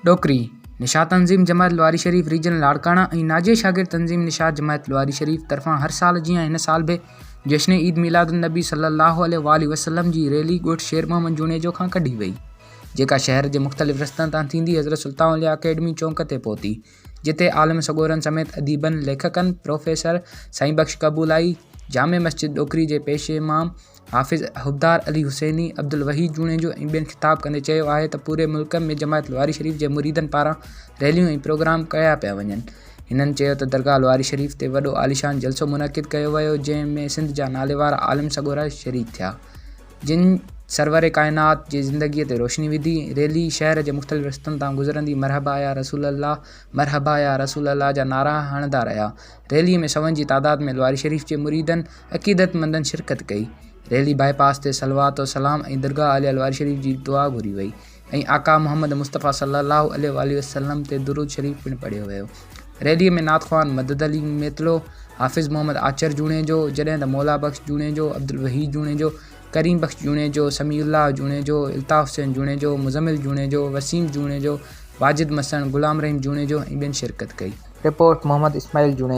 ڏوڪري، نشا تنظيم جماعت لواري شريف ريجن لاڙڪاڻا ۽ ناجي شاگرد تنظيم نشا جماعت لواري شريف طرفان هر سال جيان هن سال به جشن عيد ميلاد النبي صلي الله عليه واٰله وسلم جي ريلي ڳوٺ شير محمد جوڻيجو کان ڪڍي وئي جيڪا شهر جي مختلف رستن تان ٿيندي حضرت سلطان اولياء اڪيڊمي چونڪ تي پهتي جتي عالم سڳورن سميت اديبن، ليکڪن، پروفيسر سائين بخش قبولائي، جامع مسجد ڏوڪري جي پيش امام حافظ حبدار علي حسيني، عبدالوحيد جوڻيجو ۽ ٻين خطاب ڪندي چيو آهي ته پوري ملڪ ۾ جماعت لواري شريف جي مريدن پاران ريليون ۽ پروگرام ڪيا پيا وڃن. هنن چيو ته درگاهه لواري شريف تي وڏو عاليشان جلسو منعقد ڪيو ويو جنهن ۾ سنڌ جا ناليوارا عالم سڳورا شريڪ ٿيا. جن سرور ڪائنات جي زندگيء تي روشني وڌي. ريلي شهر جي مختلف رستن تان گذرندي مرحبا يا رسول الله، مرحبا يا رسول الله جا نعرا هڻندا رهيا. ريلي ۾ سون جي تعداد ۾ لواري شريف جي مريدن، عقيدتمندن شرڪت ڪئي. ريلي بائي پاس تي صلوات و سلام ۽ درگاهه عاليه لواري شريف جي دعا گهري وئي ۽ آقا محمد مصطفيٰ صلي الله عليه واٰله وسلم تي درود شريف پڻ پڙهيو ويو. ريلي ۾ نعت خوان مدد علي ميتلو، حافظ محمد آچر جوڻيجو، جڏهن ته مولا بخش جوڻيجو، عبدالوحيد جوڻيجو، ڪريم بخش جوڻيجو، سميع الله جوڻيجو، الطاف حسين جوڻيجو، مزمل جوڻيجو، وسيم جوڻيجو، واجد مسڻ، غلام رحيم جوڻيجو ۽ ٻين شرڪت ڪئي. رپورٽ، محمد اسماعيل جوڻيجو.